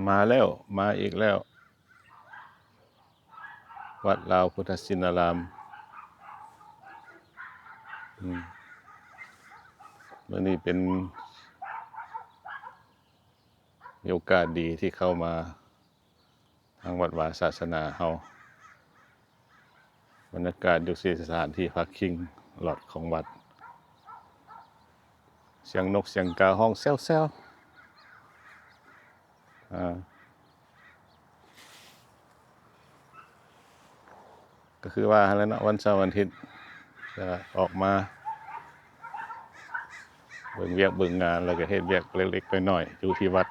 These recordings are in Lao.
ມາແລ້ວ ມາອີກແລ້ວ ວັດລາວພຸດທະຊິນນາລາມ. ອືມ ມື້ນີ້ເປັນ ມີໂອກາດດີທີ່ເຂົ້າມາທາງວັດວາສາສະໜາເຮົາ. ບັນຍາກາດຢູ່ທີ່ສະຖານທີ່ພັກຄິງລອດຂອງວັດ ສຽງນົກສຽງກາຮ້ອງແຊວໆ ອາ ກໍຄືວ່າຫັ້ນແຫຼະເນາະ ວັນເສົາວັນອາທິດກໍອອກມາເບິ່ງວຽກເບິ່ງງານ ແລ້ວກໍເຮັດວຽກເລັກໆນ້ອຍໆຢູ່ທີ່ວັດ.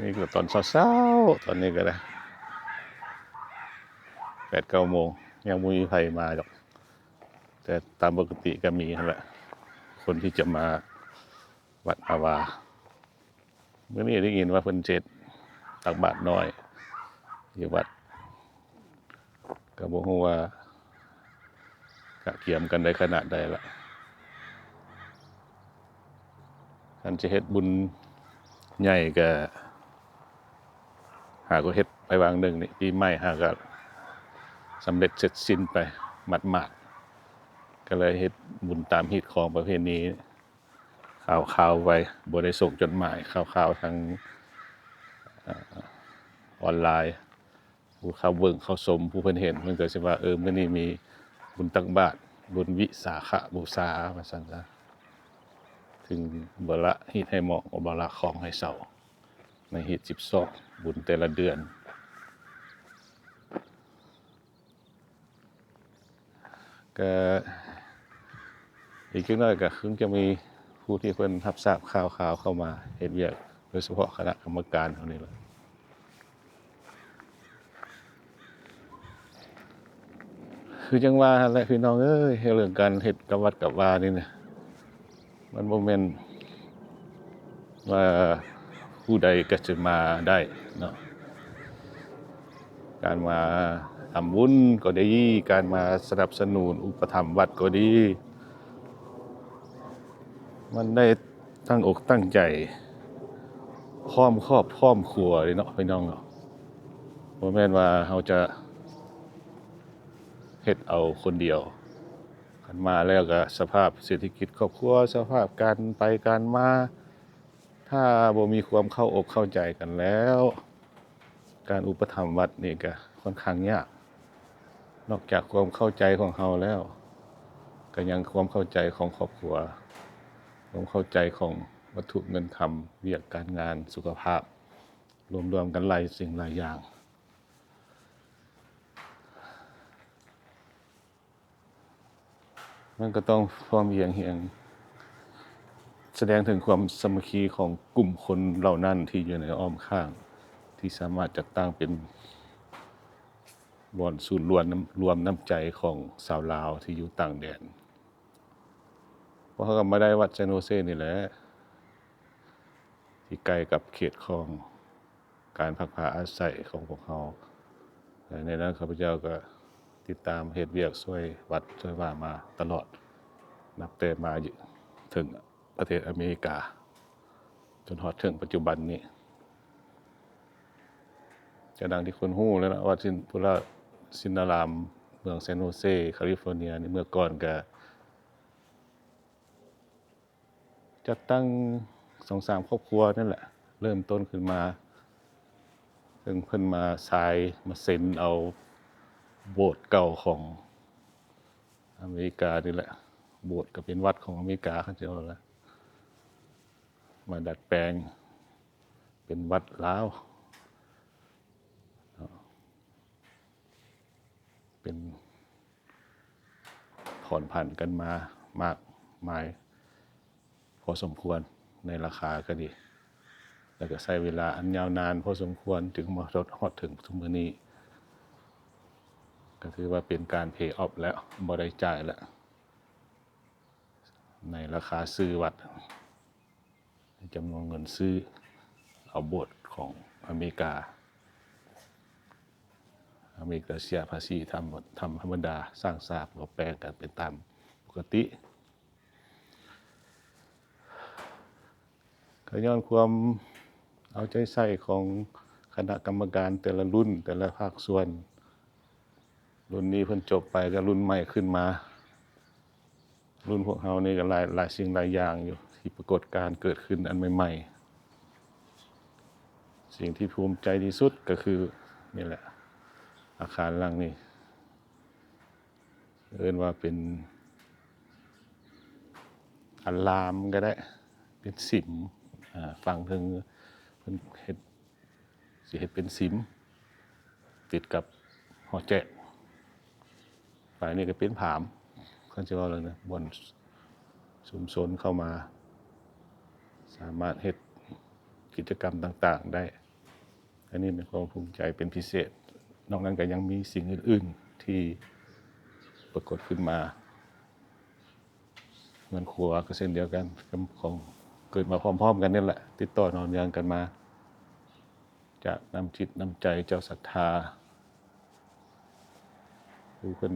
ນີ້ກໍຕອນເຊົ້າໆ ຕອນນີ້ກໍໄດ້ແປດເກົ້າໂມງ ຍັງບໍ່ມີໃຜມາດອກ ແຕ່ຕາມປົກກະຕິກໍມີຫັ້ນແຫຼະ ຄົນທີ່ຈະມາວັດອາວາ. ມື້ນີ້ໄດ້ຍິນວ່າເພິ່ນເຈັດຕັກບາດນ້ອຍຢູ່ວັດ ກໍບໍ່ຮູ້ວ່າກະກຽມກັນໄດ້ຂະໜາດໃດລະ. ຄັນຈະເຮັດບຸນໃຫຍ່ກະຫາກໍເຮັດໄປຫວ່າງໜຶ່ງນີ້ ປີໃໝ່ຫາກໍສຳເລັດເສັດສິ້ນໄປໝາດໆ ກໍເລີຍເຮັດບຸນຕາມຮີດຄອງປະເພນີ ຂ່າວໆໄວ້ ບໍ່ໄດ້ສົ່ງຈົດໝາຍ ຂ່າວໆທາງ ເອີ ອອນລາຍ ຜູ້ເຂົ້າເບິ່ງເຂົ້າຊົມ ຜູ້ເພິ່ນເຫັນ ເພິ່ນກໍຊິວ່າ ເອີ ມື້ນີ້ມີບຸນຕັກບາດ ບຸນວິສາຂະບູຊາ ວ່າຊັ້ນຊະ ເຖິງບໍ່ລະຮີດໃຫ້ໝອງ ບໍ່ລະຄອງໃຫ້ເຊົາ ໃນຮີດສິບສອງ ບຸນແຕ່ລະເດືອນ. ກະອີກຈັກໜ້ອຍກະຄົງຈະມີຜູ້ທີ່ເພິ່ນຮັບຊາບຂ່າວຄາວເຂົ້າມາເຮັດວຽກ ໂດຍສະເພາະຄະນະກຳມະການເຮົານີ້ແຫຼະ. ຄືຈັ່ງວ່າຫັ້ນແຫຼະພີ່ນ້ອງເອີຍ ເລື່ອງການເຮັດກັບວັດກັບວານີ້ນະ ມັນບໍ່ແມ່ນວ່າຜູ້ໃດກໍຈະມາໄດ້ເນາະ. ການມາທຳບຸນກໍດີ ການມາສະໜັບສະໜູນອຸປະຖຳວັດກໍດີ ມັນໄດ້ຕັ້ງອົກຕັ້ງໃຈ ພ້ອມຄອບພ້ອມຄົວເດ້ເນາະ ພີ່ນ້ອງເນາະ. ບໍ່ແມ່ນວ່າເຮົາຈະເຮັດເອົາຄົນດຽວ. ຄັນມາແລ້ວກະສະພາບເສດຖະກິດຄອບຄົວ ສະພາບການໄປການມາ ຖ້າບໍ່ມີຄວາມເຂົ້າອົກເຂົ້າໃຈກັນແລ້ວ ການອຸປະຖຳວັດນີ້ກະຂ້ອນຂ້າງຍາກ. ນອກຈາກຄວາມເຂົ້າໃຈຂອງເຮົາແລ້ວ ກະຍັງຄວາມເຂົ້າໃຈຂອງຄອບຄົວ ຄວາມເຂົ້າໃຈຂອງວັດຖຸເງິນຄຳ ວຽກການງານ ສຸຂະພາບ ລວມໆກັນຫຼາຍສິ່ງຫຼາຍຢ່າງ. ມັນກໍຕ້ອງພ້ອມພຽງຮຽງ ສະແດງເຖິງຄວາມສາມັກຄີຂອງກຸ່ມຄົນເຫຼົ່ານັ້ນທີ່ຢູ່ໃນອ້ອມຂ້າງ ທີ່ສາມາດຈັດຕັ້ງເປັນບ່ອນສູນລວມນ້ຳ ລວມນ້ຳໃຈຂອງຊາວລາວທີ່ຢູ່ຕ່າງແດນ. ພວກເຮົາກໍມາໄດ້ວັດແຊນໂຮເຊນີ້ແຫຼະ ທີ່ໃກ້ກັບເຂດຂອງ ການພັກພາອາໄສຂອງພວກເຮົາ. ແລະ ໃນນັ້ນຂ້າພະເຈົ້າກໍຕິດຕາມເຮັດວຽກຊ່ວຍວັດຊ່ວຍວາມາຕະຫຼອດ ນັບແຕ່ມາເຖິງປະເທດອາເມລິກາ ຈົນຮອດເຖິງປັດຈຸບັນນີ້. ກະດັ່ງທີ່ຄົນຮູ້ແລ້ວເນາະ ວັດຊິນ ພຸລະຊິນນາລາມ ເມືອງແຊນໂຮເຊ ຄາລິຟໍເນຍນີ້ ເມື່ອກ່ອນກະ ຈັດຕັ້ງສອງສາມຄອບຄົວນັ້ນແຫຼະ ເລີ່ມຕົ້ນຂຶ້ນມາ ເຊິ່ງເພິ່ນມາຊາຍ ມາເຊັນເອົາໂບດເກົ່າຂອງອາເມລິການີ້ແຫຼະ ໂບດກໍເປັນວັດຂອງອາເມລິກາ ເຂົາເຈົ້າວ່າ ມາດັດແປງເປັນວັດລາວ. ເປັນຜ່ອນຜັນກັນມາມາກມາຍພໍສົມຄວນ ໃນລາຄາກໍດີ ແລ້ວກໍໃຊ້ເວລາອັນຍາວນານພໍສົມຄວນ ຈຶ່ງມາຮອດ ຮອດເຖິງທຸກມື້ນີ້ ກໍຖືວ່າເປັນການເພອອບແລ້ວ ບໍ່ໄດ້ຈ່າຍແລ້ວ ໃນລາຄາຊື້ວັດ. ຈຳນວນເງິນຊື້ເອົາໂບດຂອງອາເມລິກາ. ອາເມລິກາເສຍພາສີທຳ ທຳ ທຳມະດາ ສ້າງສາກກໍແປງກັນໄປຕາມປົກກະຕິ. ກໍຍ້ອນຄວາມ ເອົາໃຈໃສ່ຂອງຄະນະກຳມະການແຕ່ລະລຸ້ນ ແຕ່ລະພາກສ່ວນ. ລຸ້ນນີ້ເພິ່ນຈົບໄປກໍລຸ້ນໃໝ່ຂຶ້ນມາ. ລຸ້ນພວກເຮົານີ້ກໍຫຼາຍ ຫຼາຍສິ່ງຫຼາຍຢ່າງຢູ່ ທີ່ປາກົດການເກີດຂຶ້ນອັນໃໝ່ໆ. ສິ່ງທີ່ພູມໃຈທີ່ສຸດກໍຄືນີ້ແຫຼະ ອາຄານຫຼັງນີ້ ເອີ້ນວ່າເປັນອາລາມກໍໄດ້ ເປັນສິມ ອາ ຝັ່ງເທິງເພິ່ນເຮັດ ຊິເຮັດເປັນສິມ ຕິດກັບຫໍແຈກ. ຝ່າຍນີ້ກໍເປັນຜາມ ຄັນຊິເວົ້າແລ້ວນະ ບ່ອນຊຸມຊົນເຂົ້າມາ ສາມາດເຮັດກິດຈະກຳຕ່າງໆໄດ້. ອັນນີ້ເປັນຄວາມພູມໃຈເປັນພິເສດ. ນອກນັ້ນກໍຍັງມີສິ່ງອື່ນໆທີ່ປາກົດຂຶ້ນມາ. ເຮືອນຄົວກໍເຊັ່ນດຽວກັນ ຂອງເກີດມາພ້ອມໆກັນນີ້ແຫຼະ ຕິດຕໍ່ຕໍ່ເນື່ອງກັນມາ ຈາກນ້ຳຈິດນ້ຳໃຈເຈົ້າສັດທາ ຜູ້ເພິ່ນ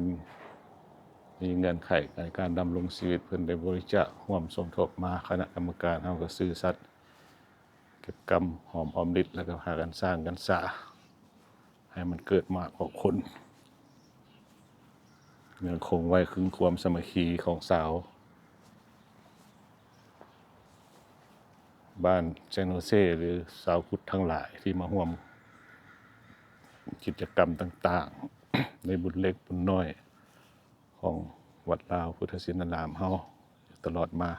ມີເງື່ອນໄຂໃນການດຳລົງຊີວິດ ເພິ່ນໄດ້ບໍລິຈາກຮ່ວມສົມທົບມາ. ຄະນະກຳມະການເຮົາກໍຊື່ສັດ ເກັບກຳຫອມອອມລິດ ແລ້ວກໍພາກັນສ້າງກັນສາ ໃຫ້ມັນເກີດໝາກອອກຜົນ ຍັງຄົງໄວ້ຄຶງຄວາມສາມັກຄີຂອງຊາວບ້ານແຊນໂຮເຊ ຫຼື ຊາວພຸດທັງຫຼາຍທີ່ມາຮ່ວມກິດຈະກຳຕ່າງໆ ໃນບຸນເລັກບຸນນ້ອຍຂອງວັດລາວພຸດທະຊິນນາລາມເຮົາຕະຫຼອດມາ.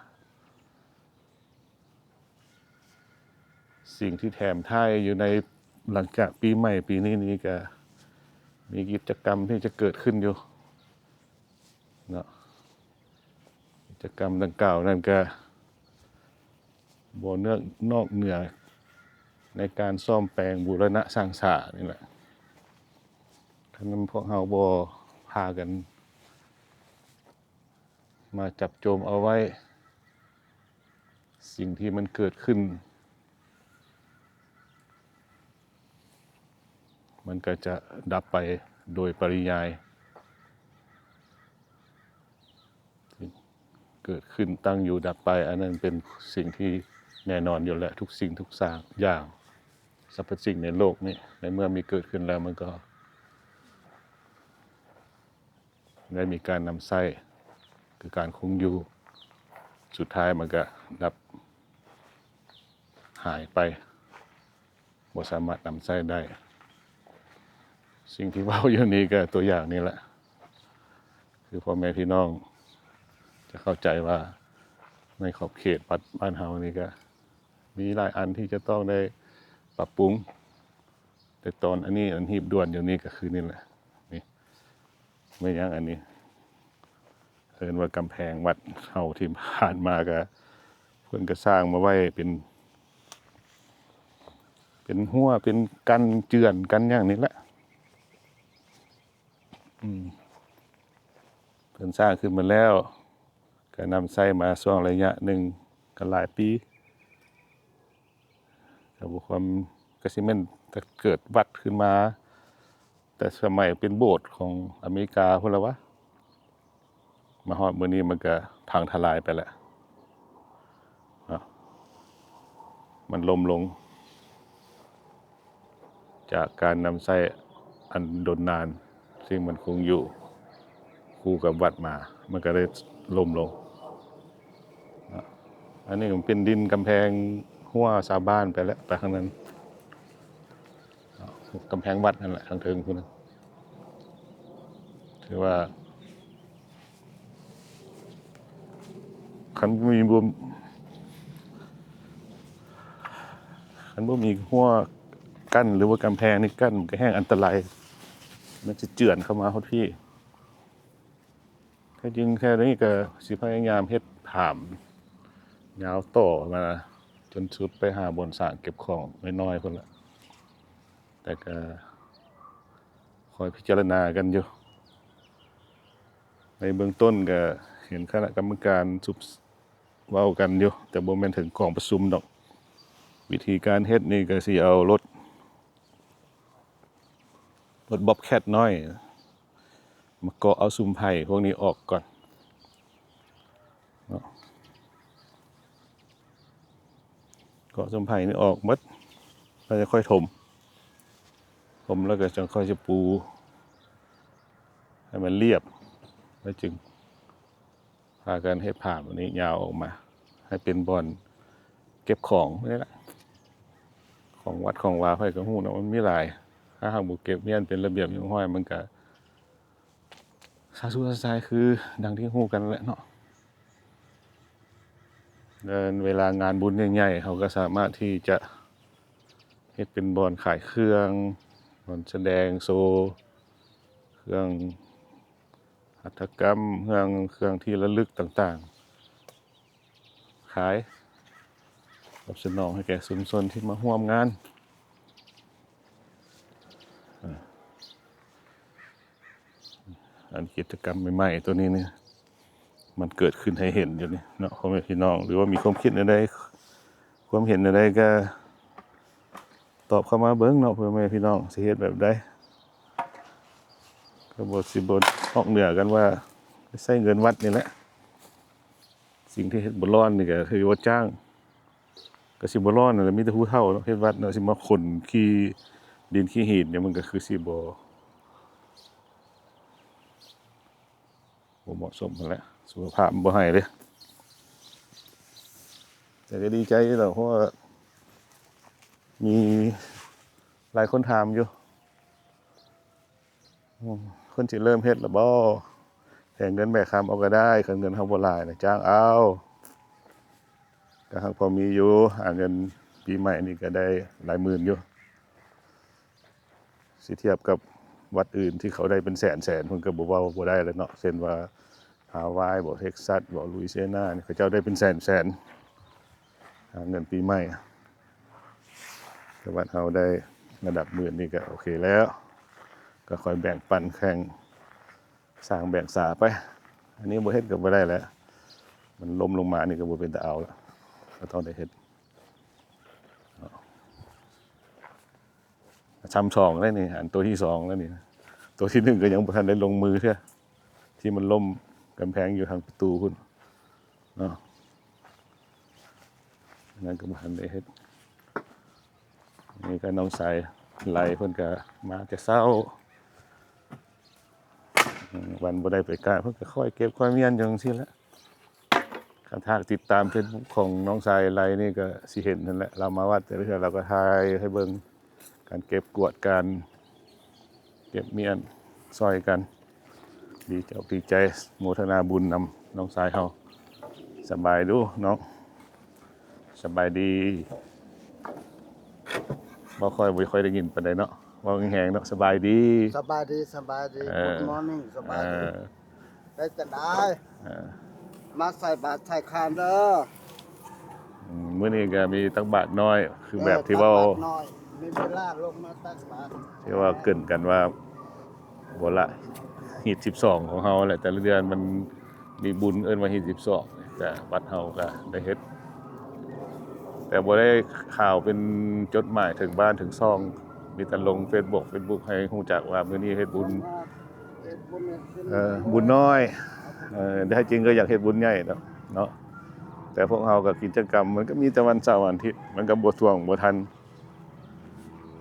ສິ່ງທີ່ແຖມທ້າຍຢູ່ໃນ ຫຼັງຈາກປີໃໝ່ປີນີ້ນີ້ ກະມີກິດຈະກຳທີ່ຈະເກີດຂຶ້ນຢູ່ເນາະ. ກິດຈະກຳດັ່ງກ່າວນັ້ນກະບໍ່ເໜືອ ນອກເໜືອໃນການສ້ອມແປງບູລະນະສ້າງສານີ້ແຫຼະ. ຄັນພວກເຮົາບໍ່ພາກັນ ມາຈັບຈົມເອົາໄວ້ ສິ່ງທີ່ມັນເກີດຂຶ້ນ ມັນກໍຈະດັບໄປໂດຍປະລິຍາຍ. ເກີດຂຶ້ນ, ຕັ້ງຢູ່, ດັບໄປ, ອັນນັ້ນເປັນສິ່ງທີ່ແນ່ນອນຢູ່ແລ້ວ. ທຸກສິ່ງທຸກຢ່າງ, ສັບພະສິ່ງໃນໂລກນີ້, ໃນເມື່ອມີເກີດຂຶ້ນແລ້ວ, ມັນກໍ ໄດ້ມີການນຳໃຊ້ ຄືການຄົງຢູ່, ສຸດທ້າຍມັນກະດັບຫາຍໄປ, ບໍ່ສາມາດນຳໃຊ້ໄດ້. ສິ່ງທີ່ເວົ້າຢູ່ນີ້ກະຕົວຢ່າງນີ້ແຫຼະ, ຄືພໍ່ແມ່ພີ່ນ້ອງຈະເຂົ້າໃຈວ່າ ໃນຂອບເຂດວັດບ້ານເຮົານີ້ກະມີຫຼາຍອັນທີ່ຈະຕ້ອງໄດ້ປັບປຸງ, ແຕ່ຕອນອັນນີ້ ອັນຮີບດ່ວນຢູ່ນີ້ກະຄືນີ້ແຫຼະ. ນີ້ ແມ່ນຫຍັງອັນນີ້? ເອີ້ນວ່າກຳແພງວັດເຮົາທີ່ຜ່ານມາກະ ເພິ່ນກະສ້າງມາໄວ້ເປັນ ເປັນຮົ້ວ ເປັນກັນເຈື່ອນກັນຫຍັງນີ້ແຫຼະ. ອືມ ເພິ່ນສ້າງຂຶ້ນມາແລ້ວ ກະນຳໃຊ້ມາຊ່ວງໄລຍະໜຶ່ງ ກະຫຼາຍປີ ກະບໍ່ຄວນ ກະຊິແມ່ນ ແຕ່ເກີດວັດຂຶ້ນມາ ແຕ່ສະໄໝເປັນໂບດຂອງອາເມລິກາພຸ້ນລະວະ, ມາຮອດມື້ນີ້ມັນກະພັງທະລາຍໄປແລ້ວເນາະ, ມັນລົ້ມລົງຈາກການນຳໃຊ້ອັນດົນນານ, ສິ່ງມັນຄົງຢູ່ ຄູ່ກັບວັດມາ ມັນກະໄດ້ລົ້ມລົງເນາະ. ອັນນີ້ມັນເປັນດິນກຳແພງຮົ້ວຊາວບ້ານໄປແລ້ວ ໄປທາງນັ້ນເນາະ, ກຳແພງວັດນັ້ນແຫຼະ ທາງເທິງພຸ້ນນະ. ຖືວ່າ ຄັນບໍ່ມີ ບໍ່ ຄັນບໍ່ມີຮົ້ວກັ້ນ ຫຼືວ່າກຳແພງນີ້ກັ້ນ ມັນກະແຮ່ງອັນຕະລາຍ, ມັນຊິເຈື່ອນເຂົ້າມາຮອດພີ້. ແທ້ຈິງແທ້ນີ້ກະຊິພະຍາຍາມເຮັດຜາມຍາວຕໍ່ມາ ຈົນສຸດໄປຫາບ່ອນສ້າງເກັບຂອງນ້ອຍໆພຸ້ນລະ, ແຕ່ກະ ຄອຍພິຈາລະນາກັນຢູ່. ໃນເບື້ອງຕົ້ນກະເຫັນຄະນະກຳມະການສຸບ ເວົ້າກັນຢູ່, ແຕ່ບໍ່ແມ່ນເຖິງກອງປະຊຸມດອກ. ວິທີການເຮັດນີ້ກະຊິເອົາລົດ ລົດບັອບແຄັດນ້ອຍ ມາເກາະເອົາຊຸມໄຜ່ພວກນີ້ອອກກ່ອນເນາະ. ເກາະຊຸມໄຜ່ນີ້ອອກໝົດ, ແລ້ວຈະຄ່ອຍຖົມ ຖົມແລ້ວກໍຈັ່ງຄ່ອຍຈະປູໃຫ້ມັນລຽບ ແລ້ວຈຶ່ງ ພາກັນເຮັດຜາບອັນນີ້ຍາວອອກມາ ໃຫ້ເປັນບ່ອນເກັບຂອງນີ້ແຫຼະ ຂອງວັດຂອງວາ ໃຜກໍຮູ້ເນາະ ມັນມີຫຼາຍ. ຖ້າຫາກບໍ່ເກັບຮຽນເປັນລະບຽບຮຽບຮ້ອຍ ມັນກະຊາຊູຊາຊາຍ ຄືດັ່ງທີ່ຮູ້ກັນແຫຼະເນາະ. ແລະເວລາງານບຸນໃຫຍ່ໆ ເຮົາກໍສາມາດທີ່ຈະເຮັດເປັນບ່ອນຂາຍເຄື່ອງ ບ່ອນສະແດງໂຊ ເຄື່ອງ ຫັດຖະກຳ ເຄື່ອງ ເຄື່ອງທີ່ລະລຶກຕ່າງໆ ຂາຍ ຕອບສະໜອງໃຫ້ແກ່ຊຸມຊົນທີ່ມາຮ່ວມງານ. ອັນກິດຈະກຳໃໝ່ໆ ໂຕນີ້ນີ້ ມັນເກີດຂຶ້ນໃຫ້ເຫັນຢູ່ນີ້ເນາະ ພໍ່ແມ່ພີ່ນ້ອງ ຫຼືວ່າມີຄວາມຄິດແນວໃດ ຄວາມເຫັນແນວໃດກໍຕອບເຂົ້າມາເບິ່ງເນາະ ພໍ່ແມ່ພີ່ນ້ອງ ຊິເຮັດແບບໃດ ກໍບໍ່ ຊິບໍ່ນອກເໜືອກັນວ່າ ໃຊ້ເງິນວັດນີ້ແຫຼະ. ສິ່ງທີ່ເຮັດບໍ່ລ້ອນນີ້ກໍຄືວ່າຈ້າງ ກໍຊິບໍ່ລ້ອນນັ້ນແຫຼະ ມີແຕ່ຜູ້ເຖົ້າເນາະ ເຮັດວັດເນາະ ຊິມາຂົນຂີ້ດິນຂີ້ຫີນນີ້ ມັນກໍຄືຊິບໍ່ ບໍ່ເໝາະສົມຫັ້ນແຫຼະ ສຸຂະພາບມັນບໍ່ໃຫ້ເດ້. ແຕ່ກໍດີໃຈຢູ່ດອກ ເພາະວ່າມີຫຼາຍຄົນຖາມຢູ່ ອືມ ເພິ່ນຊິເລີ່ມເຮັດລະບໍ່? ແລກເງິນແບກຄຳເອົາກໍໄດ້ ຄັນເງິນເຮົາບໍ່ຫຼາຍນະ ຈ້າງເອົາ. ກໍຫາກພໍມີຢູ່ ຫາເງິນປີໃໝ່ນີ້ກໍໄດ້ຫຼາຍໝື່ນຢູ່ ຊິທຽບກັບວັດອື່ນທີ່ເຂົາໄດ້ເປັນແສນໆ ເພິ່ນກໍບໍ່ເວົ້າບໍ່ໄດ້ແລ້ວເນາະ ເຊັ່ນວ່າຮາວາຍບໍ ເທັກຊັດບໍ ລຸຍເຊຍນານີ້ ເຂົາເຈົ້າໄດ້ເປັນແສນໆ ຫາເງິນປີໃໝ່ ແຕ່ວັດເຮົາໄດ້ລະດັບໝື່ນນີ້ກໍໂອເຄແລ້ວ ກໍຄ່ອຍແບ່ງປັນແຂ່ງ ສ້າງແບ່ງສາໄປ. ອັນນີ້ບໍ່ເຮັດກໍບໍ່ໄດ້ແຫຼະ ມັນລົ້ມລົງມານີ້ກໍບໍ່ເປັນຕາເອົາລະ ກໍຕ້ອງໄດ້ເຮັດ ເນາະ ຊຳສອງແລ້ວນີ້ ອັນໂຕທີສອງແລ້ວນີ້ ໂຕທີໜຶ່ງກໍຍັງບໍ່ທັນໄດ້ລົງມືເທື່ອ ທີ່ມັນລົ້ມກຳແພງຢູ່ທາງປະຕູພຸ້ນເນາະ ອັນນັ້ນກໍບໍ່ທັນໄດ້ເຮັດ. ນີ້ກໍນ້ອງຊາຍໄລ ເພິ່ນກໍມາແຕ່ເຊົ້າ ອືມ ວັນບໍ່ໄດ້ໄປກະ ເພິ່ນກໍຄ່ອຍເກັບຄ່ອຍມ້ຽນຢູ່ຈັ່ງຊີ້ແຫຼະ. ຄັນຫາກຕິດຕາມເຟສບຸກຂອງນ້ອງຊາຍໄລນີ້ກໍຊິເຫັນຫັ້ນແຫຼະ ລາວມາວັດແຕ່ລະເທື່ອລາວກໍຖ່າຍໃຫ້ເບິ່ງ ການເກັບກວາດ ການເກັບມ້ຽນຊ່ອຍກັນ. ດີໃຈ ດີໃຈ ໂມທະນາບຸນນຳນ້ອງຊາຍເຮົາ. ສະບາຍດູນ້ອງ. ສະບາຍດີ. ບໍ່ຄ່ອຍ ບໍ່ຄ່ອຍໄດ້ຍິນປານໃດເນາະ ເວົ້າແຮງໆເນາະ. ສະບາຍດີ. ສະບາຍດີ ສະບາຍດີ. ເອີ Good morning. ສະບາຍດີ. ເອີ ເປັນຈັ່ງໃດ? ເອີ ມາໃສ່ບາດໃສ່ຄານເດີ. ອືມ ມື້ນີ້ກໍມີຕັກບາດນ້ອຍ ຄືແບບທີ່ເວົ້າ ເອີ ຕັກບາດນ້ອຍ ມີເວລາລົງມາຕັກບາດ ທີ່ວ່າເກີ່ນກັນວ່າ ບໍ່ລະ ຮີດສິບສອງຂອງເຮົາແຫຼະ ແຕ່ລະເດືອນມັນມີບຸນເອີ້ນວ່າຮີດສິບສອງ ແຕ່ວັດເຮົາກໍໄດ້ເຮັດ ແຕ່ບໍ່ໄດ້ຂ່າວເປັນຈົດໝາຍເຖິງບ້ານເຖິງຊ່ອງ ມີແຕ່ລົງເຟສບຸກ ເຟສບຸກ ໃຫ້ຮູ້ຈັກວ່າມື້ນີ້ເຮັດບຸນ ເອີ ບຸນນ້ອຍ ເອີ ແທ້ຈິງກໍຢາກເຮັດບຸນໃຫຍ່ດອກເນາະ ແຕ່ພວກເຮົາກໍກິດຈະກຳມັນກໍມີແຕ່ວັນເສົາວັນອາທິດ ມັນກໍບໍ່ຖ້ວງບໍ່ທັນ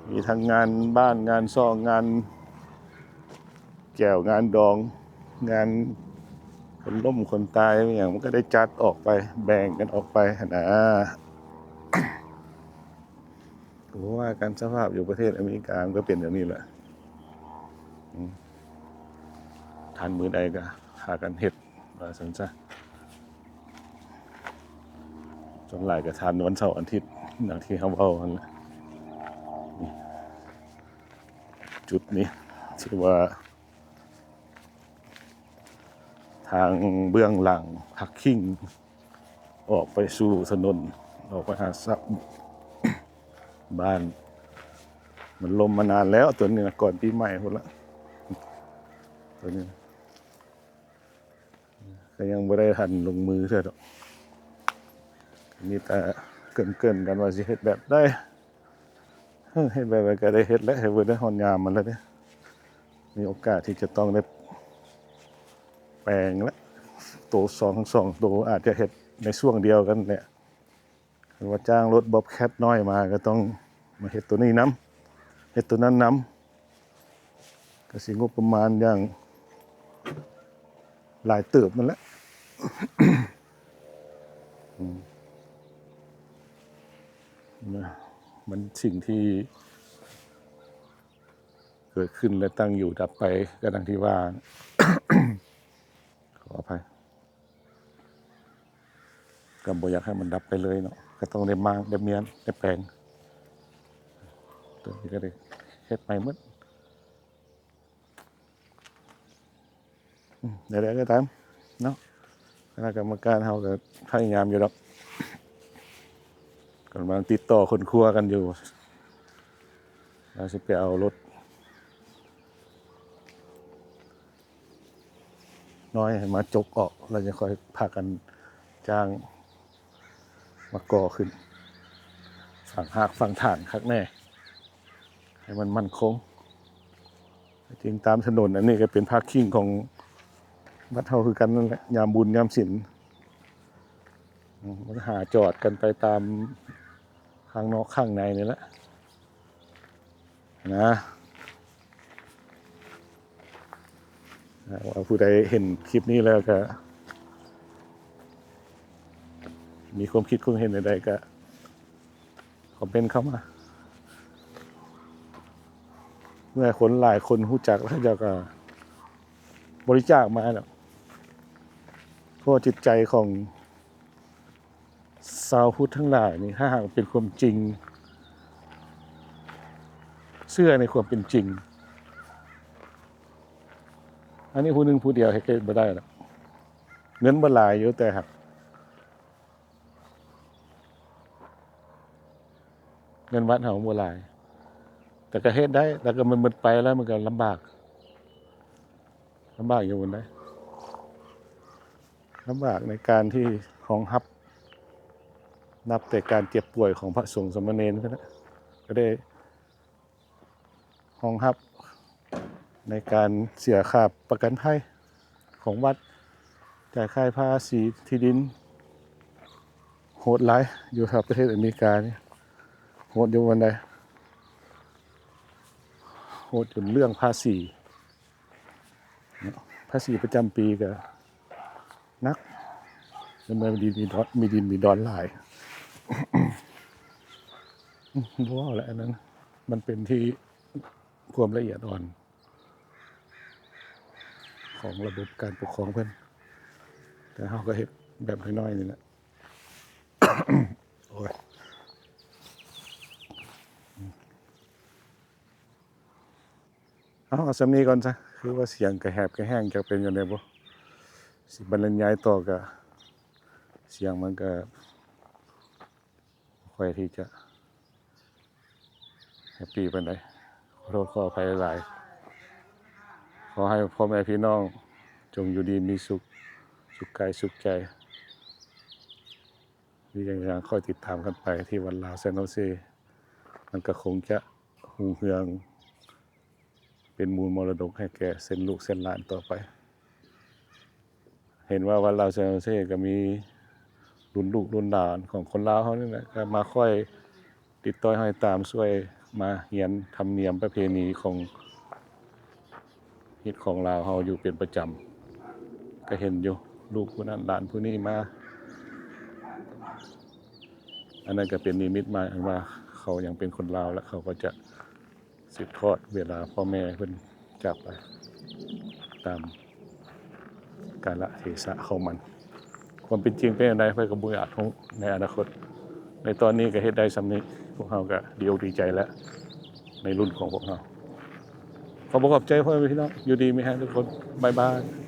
ມີທັງງານບ້ານ ງານຊ່ອງ ງານແກ້ວ ງານດອງ ງານຄົນລົ້ມຄົນຕາຍ ອີ່ຫຍັງ ມັນກໍໄດ້ຈັດອອກໄປ ແບ່ງກັນອອກໄປຫັ້ນນາ. ກໍບໍ່ວ່າກັນ ສະພາບຢູ່ປະເທດອາເມລິກາມັນກໍເປັນແນວນີ້ແຫຼະ ອືມ ທັນມື້ໃດກໍພາກັນເຮັດ ວ່າຊັ້ນຊະ. ສ່ວນຫຼາຍກໍທັນວັນເສົາອາທິດ ຢ່າງທີ່ເຮົາເວົ້າຫັ້ນແຫຼະ. ນີ້ ຈຸດນີ້ຖືວ່າ ທາງເບື້ອງຫຼັງພາກຄີງອອກໄປສູ່ຖະໜົນ ອອກໄປຫາສະ ບ້ານ ມັນລົ້ມມານານແລ້ວ ຕົວນີ້ນະ ກ່ອນປີໃໝ່ພຸ້ນລະ ຕົວນີ້ນະ ກໍຍັງບໍ່ໄດ້ທັນລົງມືເທື່ອດອກ ມີແຕ່ເກີ່ນໆກັນວ່າຊິເຮັດແບບໃດ. ເອີ ເຮັດແບບໃດກໍໄດ້ເຮັດແຫຼະ ເຮັດເບິດແລ້ວ ຮອດຍາມມັນແລ້ວເດ້ ມີໂອກາດທີ່ຈະຕ້ອງໄດ້ແປງແລ້ວ ໂຕສອງ ທັງສອງໂຕອາດຈະເຮັດໃນຊ່ວງດຽວກັນແຫຼະ ຄັນວ່າຈ້າງລົດບັອບແຄັດນ້ອຍມາກໍຕ້ອງ ມາເຮັດໂຕນີ້ນຳ ເຮັດໂຕນັ້ນນຳ ກໍຊິງົບປະມານຢ່າງຫຼາຍເຕີບນັ້ນແຫຼະ. ອືມ ນະ ມັນສິ່ງທີ່ເກີດຂຶ້ນ ແລະ ຕັ້ງຢູ່ ດັບໄປ ກໍດັ່ງທີ່ວ່າ ຂໍອະໄພ ກໍບໍ່ຢາກໃຫ້ມັນດັບໄປເລີຍເນາະ ກໍຕ້ອງໄດ້ມ້າງ ໄດ້ມ້ຽນ ໄດ້ແປງ. ຕົວນີ້ກໍໄດ້ເຮັດໃໝ່ໝົດ. ອືມ ແນວໃດກໍຕາມເນາະ ຄະນະກຳມະການເຮົາກໍພະຍາຍາມຢູ່ດອກ ກຳລັງຕິດຕໍ່ຄົ້ນຄວ້າກັນຢູ່ ວ່າຊິໄປເອົາລົດນ້ອຍໃຫ້ມາຈົກອອກ ແລ້ວຈະຄ່ອຍພາກັນຈ້າງມາກໍ່ຂຶ້ນ ຝັງຮາກຝັງຖານຄັກແນ່ ໃຫ້ມັນໝັ້ນຄົງ. ຈິງຕາມຖະໜົນອັນນີ້ກໍເປັນພາກຄີງຂອງວັດເຮົາຄືກັນນັ້ນແຫຼະ ຍາມບຸນຍາມສິນ ອືມ ມັນຫາຈອດກັນໄປຕາມຂ້າງນອກຂ້າງໃນນີ້ແຫຼະນະ. ວ່າຜູ້ໃດເຫັນຄລິບນີ້ແລ້ວກໍມີຄວາມຄິດຄວາມເຫັນໃດໆ ກໍຄອມເມັນເຂົ້າມາ. ເມື່ອຄົນຫຼາຍຄົນຮູ້ຈັກແລ້ວ ເຂົາເຈົ້າກໍບໍລິຈາກມາແລ້ວ ເພາະວ່າຈິດໃຈຂອງ ຊາວພຸດທັງຫຼາຍນີ້ ຖ້າຫາກເປັນຄວາມຈິງ ເຊື່ອໃນຄວາມເປັນຈິງ ອັນນີ້ຜູ້ໜຶ່ງຜູ້ດຽວເຮັດ ເຮັດບໍ່ໄດ້ດອກ. ເງິນບໍ່ຫຼາຍຢູ່ ແຕ່ຫາກເງິນວັດເຮົາບໍ່ຫຼາຍ ແຕ່ກໍເຮັດໄດ້ ແລ້ວກໍມັນໝົດໄປແລ້ວ ມັນກໍລຳບາກ ລຳບາກຢູ່ຫັ້ນໃດ. ລຳບາກໃນການທີ່ຮອງຮັບ ນັບແຕ່ການເຈັບປ່ວຍຂອງພະສົງສາມະເນນ ກໍໄດ້ຮອງຮັບໃນການເສຍຄ່າປະກັນໄພຂອງວັດ, ຈ່າຍຄ່າພາສີທີ່ດິນ. ໂຫດຫຼາຍ ຢູ່ປະເທດອາເມລິການີ້ ໂຫດຢູ່ປານໃດ? ໂຫດຈົນເລື່ອງພາສີ ເນາະ ພາສີປະຈຳປີກໍໜັກ ແລ້ວມີດິນມີດອນ ມີດິນມີດອນຫຼາຍ. ບໍ່ເວົ້າແຫຼະ ອັນນັ້ນມັນເປັນທີ່ຄວາມລະອຽດອ່ອນຂອງລະບົບການປົກຄອງເພິ່ນ ແຕ່ເຮົາກໍເຮັດແບບນ້ອຍໆນີ້ແຫຼະ. ໂອ້ຍ ເອົາ ເອົາສ່ຳນີ້ກ່ອນຊະ ຄືວ່າສຽງກະແຫບກະແຫ້ງ ຈັກເປັນຈັ່ງໃດບໍ່ ຊິບັນລະຍາຍຕໍ່ກະ ສຽງມັນກະບໍ່ຄ່ອຍທີ່ຈະແຮັບປີປານໃດ ຂໍໂທດຂໍອະໄພຫຼາຍໆ. ຂໍໃຫ້ພໍ່ແມ່ພີ່ນ້ອງຈົ່ງຢູ່ດີມີສຸກ ສຸກກາຍສຸກໃຈ. ມີຫຍັງກໍຄ່ອຍຕິດຕາມກັນໄປທີ່ວັດລາວແຊນໂຮເຊ ມັນກໍຄົງຈະຮຸ່ງເຮືອງ ເປັນມູນມໍລະດົກໃຫ້ແກ່ເຊັ່ນລູກເຊັ່ນຫຼານຕໍ່ໄປ. ເຫັນວ່າວັດລາວແຊນໂຮເຊກໍມີລຸ້ນລູກລຸ້ນຫຼານຂອງຄົນລາວເຮົານີ້ແຫຼະ ກໍມາຄ່ອຍ ຕິດຕໍ່ຫ້ອຍຕາມ ຊ່ວຍມາຮຽນທຳນຽມປະເພນີຂອງຮີດຂອງລາວເຮົາຢູ່ເປັນປະຈຳ. ກໍເຫັນຢູ່ ລູກຜູ້ນັ້ນຫຼານຜູ້ນີ້ມາ ອັນນັ້ນກໍເປັນນິມິດໝາຍອັນວ່າເຂົາຍັງເປັນຄົນລາວ ແລະ ເຂົາກໍຈະ ສືບທອດເວລາພໍ່ແມ່ເພິ່ນຈາກໄປຕາມກາລະເທສະຂອງມັນ. ຄວາມເປັນຈິງເປັນຈັ່ງໃດ ໃຜກໍບໍ່ອາດຮູ້ໃນອະນາຄົດ. ໃນຕອນນີ້ກໍເຮັດໄດ້ສ່ຳນີ້ ພວກເຮົາກໍດີອົກດີໃຈແລ້ວ ໃນລຸ້ນຂອງພວກເຮົາ. ຂໍບອກຂອບໃຈພໍ່ແມ່ພີ່ນ້ອງ ຢູ່ດີມີແຮງທຸກຄົນ. ບາຍບາຍ.